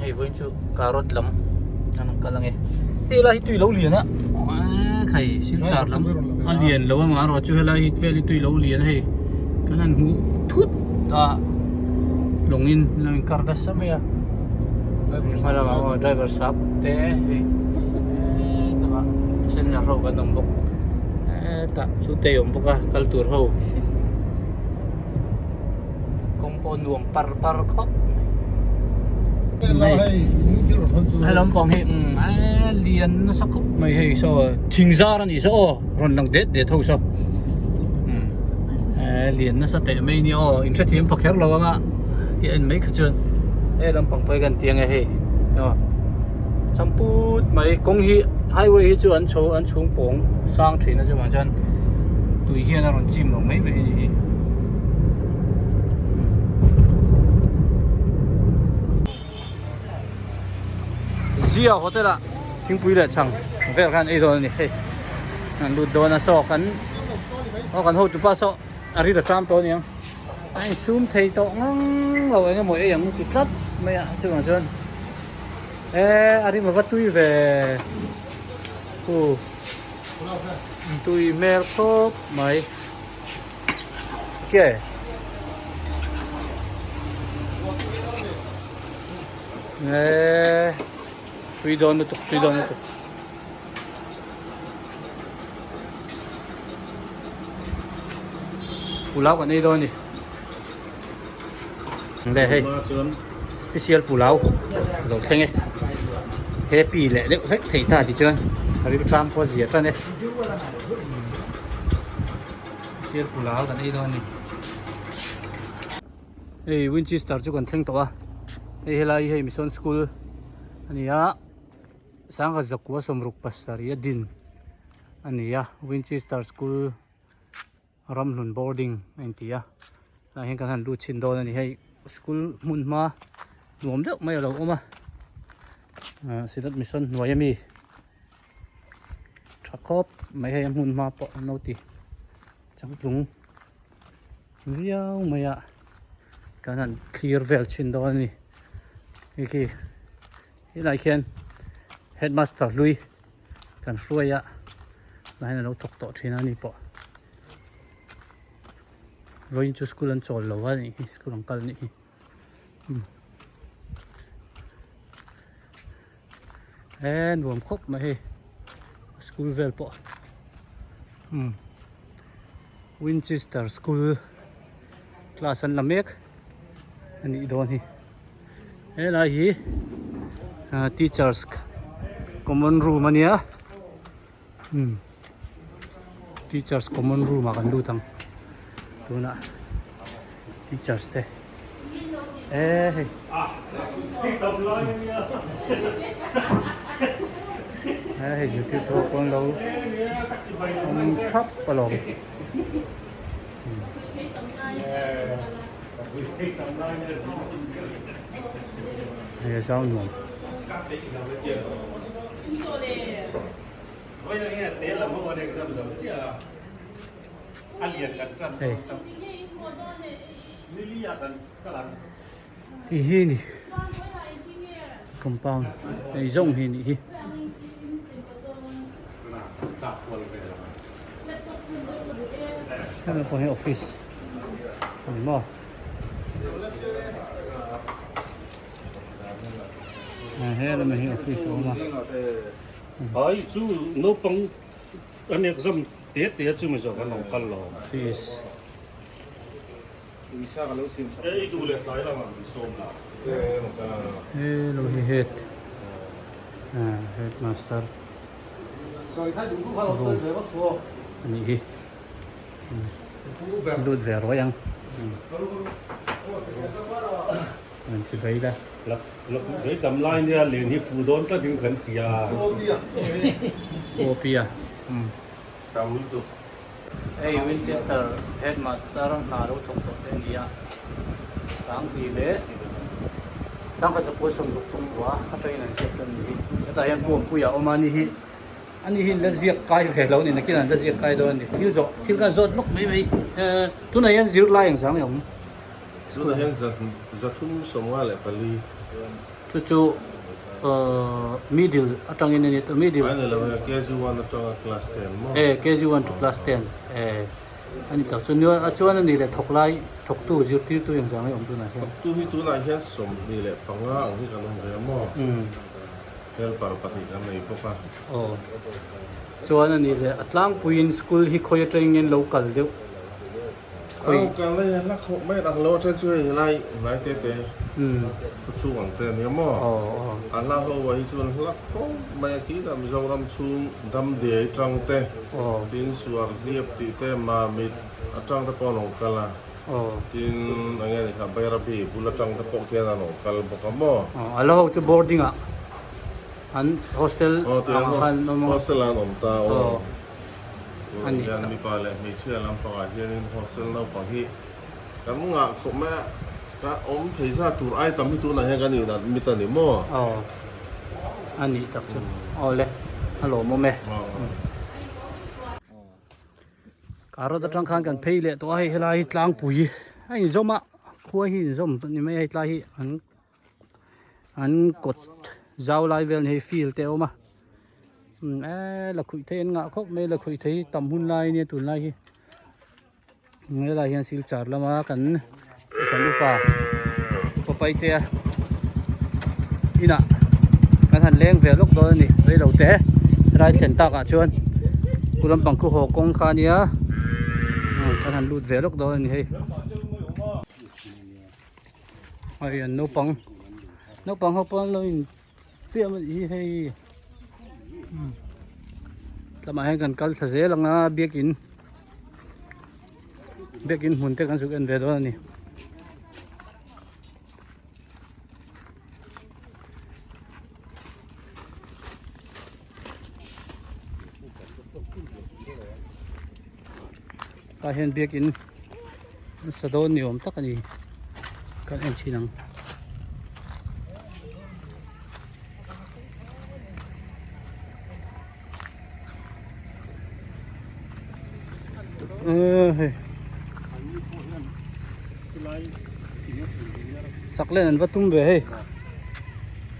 Hei vawiin chu carrot lam an rawn kal ange. Hei lai hi tui lo lian a khai silchar lam a lian lo a marawh chu helai hi vel hi tui lo lian a hei kan han hmuh thut a lawng in lo in kar nasa mai a hma lamah aw driver sap te hei hetlamah passenger ho kan awm bawk hetah hlutei a awm bawk a kal tur ho. Kawng pawh nuam par par khawp mai. Hei lampang hi umm a lian nasa khawp mai hei saw thing zar a nih saw aw rawn lang det det ho saw umm a lian nasa teh mai nia aw in hrethiam pha kher lo anga tih a en mai kha chuan hei lampang pawh hi kan ti ange hei aw champut mai kawng hi highway hi chu an chho an chhung pawng sang thin a chuvang chuan tui hian a rawn chim lo mai mai a nih hi. Zia hotel ah thingpui leh chhang vel khan ei dawn a ni hei an lut dawn a saw kan aw kan hotu pa saw a ri ta tram tawh a niang a insum thei tawh ngang lo eng emaw ei ang ti tlat mai a chuvang chuan e a rim ava tui ve hu tui hmel khawp mai. Ok. Nge tui dawn lutuk tui dawn lutuk. Pulau kan ei dawn a ni. Le hei special pulau lo thleng e. Happy leh deuh hlek thei ta tichuan a rilṭam pawh a zia tan e. Sir pulau kan ei dawn a ni. Hei Winchester chu kan thleng tawh a. Hei helai hi hei Mission School a ni a. Sangha zakua sawmruk pasarih a din a ni a. Winchester School Ramhlun Boarding a inti a. Tah hian kan han lut chhin dawn a ni. Hei school hmun hma nuam deuh mai a lo awm a. Synod Mission hnuai ami. Tha khawp mai hei a hmun hma pawh an lo ti changtlung viau mai a kan han thlir vel thin dawn a ni hei khi helai khian headmaster hlui kan hruai a tunah hian a lo thawk tawh thin a ni pawh vawiin chu school an chawl lo a nih hi school an kal a nih hi. He nuam khawp mai hei school vel pawh umm Winchester school class an la mek a nih dawn hi helai hi ah teachers common room a nia umm teachers common room ah kan lut ang tunah teachers te. E hei. E hei zirtir pawh pawn lo awm thap alawm. Hei a zau nuam. Hei. Ti hi ni compound hei zawng hi nih hi. Hemi pawh hi office a ni maw. He lamah hi office a awm a. Hai chu naupang an exam te te chu mi zawk an lo kal lo. Office. He lo hi head headmaster room a nih hi lut ve ruai ang an chi vei la. Opia. Hei Winchester headmaster hna lo thawk tawh te a ni a, Sangti leh Sangkhat Zapui sawmruk pawh a atangin an ziak dawn a ni hi. Hetah hian Puampuia a awm a, ani hi ani hi la ziak kai ve lo a ni, nakinah an la ziak kai dawn a ni. Thil zawh thil kha zawt lawk mai mai, tunah hian zirlai engzang nge awm? Tunah hian 354. Chu chu middle atangin a ni tawh middle. A ni lo e, KG one atanga class ten maw? E, KG one to class ten e a ni tak chu. A chuan a ni leh thawk lai thawktu zirtirtu engzah nge awm tunah hian? Thawktu hi tunah hian 25 ang hi kan awm ve a maw? Helper pahnih kan nei bawk a. Aw. Chuan a ni leh a tlangpuiin school hi khawi atangin lo kal deuh. Khawi. Lo kal hei la khawp mai ang lo atang chu hei lai hnai te te khaw chhung ang te a nia maw? Aw aw. A hla ho ah hi chuan hla khawp mai a khi dah Mizoram chhung Damdiai tang te tin Suar hliap tih te Mamit atang te pawh an rawn kal a. Tin eng nge ni kha Bairabi bul atang te pawh khian an rawn kal bawk a maw? Aw a la ho chu boarding ah an hostel ang ah khan an awm a. Hostel ah an awm ta aw. A ni Hian mipa leh hmeichhia lampangah hianin hostel naupang hi kan ngah khawp mai a, ka awm thei zat tur ai tam hi tunah hian kan in admit a ni maw? Aw a nih tak chu aw le a lawmawm e. Karot atang khan kan phei leh tawh a hei helai hi tlangpui a inzawm a khua hi inzawm ni mai a hei tlai hi an an kawt zau lai vel ni hei field te a awm a eee la khuih thei an ngah khawp mai la khuih thei hi tam hun lai ania tunlai hi helai hian silchar lama kan kan upa upa paite a inah kan han leng ve lawk dawn a ni reilo te helai thlen takah chuan pu lampang khu haw kawng kha ania kan han lut ve lawk dawn a ni hei. Hei an naupang naupang ho pawh an lo in fiam a nih hi hei tlamah hian kan kal thla zel ang a biakin biakin hmun te kan zuk en ve dawn a ni. Tah hian biakin nasa dawn ni awm tak a ni kan en thin ang. Hei sak len an va tum ve hei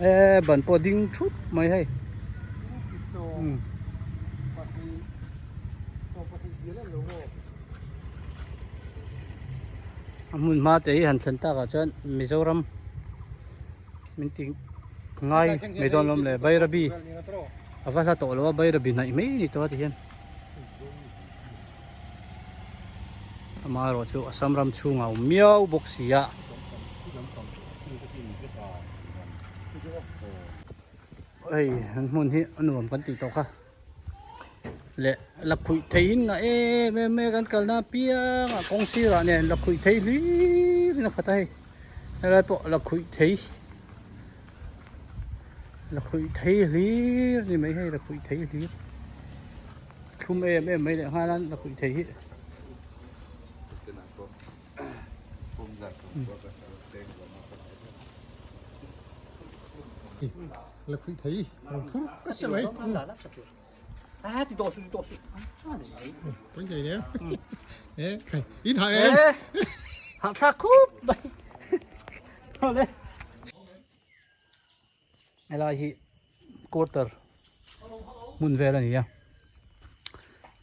e ban pawh ding thup mai hei. A hmun hma te hi han thlen takah chuan Mizoram min ti ngai mai dawn lawm le Bairabi a va hla tawh lo a Bairabi hnaih mai ni tawh a ti hian amaherawh chu Assam ram chhungah a awm miau bawk si a. Hei an hmun hi a nuam kan tih tawh kha. Leh lakhuih thei in ngah em em mai a kan kalna apiang ah kawng sirah nen lakhuih thei hlir in a khat a hei helai pawh lakhuih thei lakhuih thei hlir ni mai hei lakhuih thei hlir thlum em em mai leh nghal a lakhuih thei hi. Là khuy thấy phur cái xe máy À thì đổ xuống đổ xuống. Bánh gì nữa in hại em Hạng xa khúc bay. Thôi Helai hi quarter hmun vel a ni a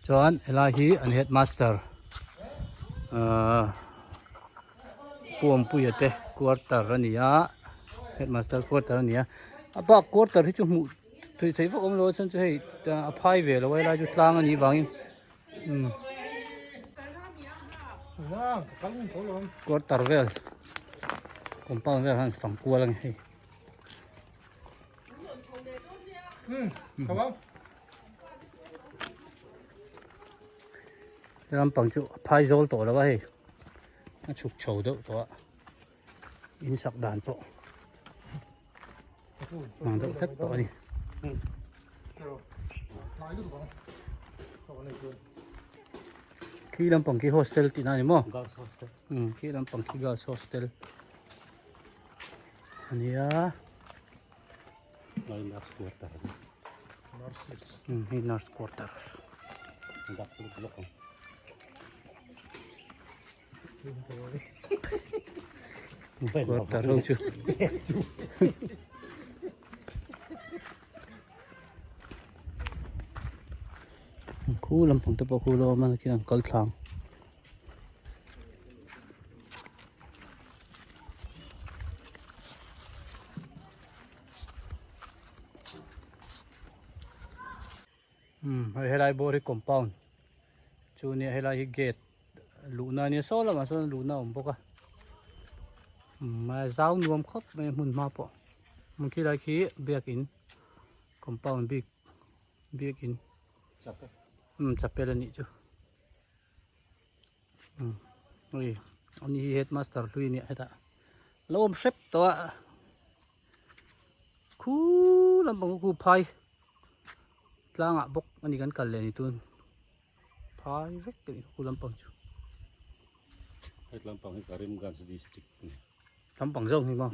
chuan helai hi an headmaster ahh Puampuia te quarter a ni a headmaster quarter a ni a a bak quarter hi chu hmuh thui thei vak awm lo a chhan chu hei a phai ve lo a helai chu tlang a nih vangin umm quarter vel compound vel han fang kual a ni hei. Lampang chu a phai zawl tawh lo a hei a chhuk chho deuh tawh a in sak dan pawh ang deuh hlek tawh a ni. Khi lampang khi hostel tihna a ni maw? Khi lampang khi girls hostel. Ania Hei nurse quarter a ni. Hei nurse quarter. Doctor block ang. Quarter ho chu. Khu lampang te pawh khu lo awm a khian an kal thlang. Umm hei helai bawr hi compound chu nia helai hi gate luhna ania saw lamah sawn luhna a awm bawk a umm a zau nuam khawp mai a hmun hma pawh hmun khi lai khi biakin compound bik biakin umm chapel a nih chu umm hei ani hi headmaster hlui a nia hetah lo awm hrep tawh a. Khu lampang khu phai tlangah bawk a ni kan kal leh ni tun phai vek a ni khu lampang chu. Hei lampang hi Karimganj district a ni. Lampang zawng hi maw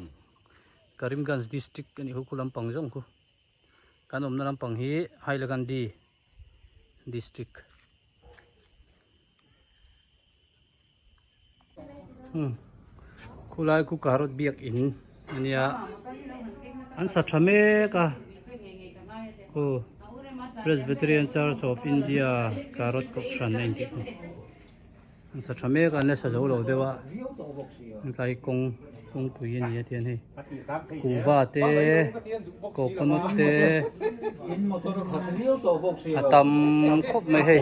Karimganj district a ni khu lampang zawng khu kan awmna lampang hi Hailakandi district. Khulai khu carrot biak in ania an sa tha mek a khu Presbyterian Church of India carrot kohhran a intih khu an sa tha mek a an la sa zo lo deuh a hetlai kawng kawngpui a ni a tian hei kuhva te coconut te a tam khawp mai hei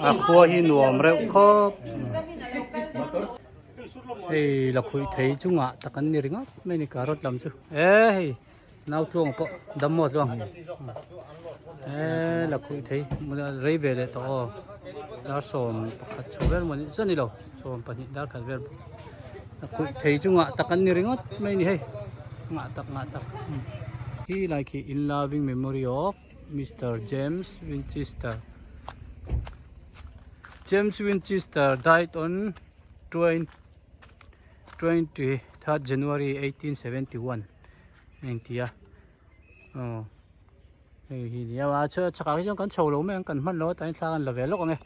a khua hi nuam reuh khawp hei lakhuih thei chungah tak an ni ringawt mai a ni carrot lam chu e hei. Nau tluang pawh dam maw tluang e la khuih thei rei ve leh tawh aw dar 11 chho vel maw ni chuan ni lo 12 dar khat vel la khuih thei chu ngah tak an ni ringawt mai ni hei ngah tak ngah tak khi lai khi in loving memory of Mister James Winchester James Winchester died on 20 23rd January 1871 a inti a aw hei hi nia a chhakah hi chuan kan chho lo mai ang kan hman lo a tah hian thla kan la ve lawk ang e.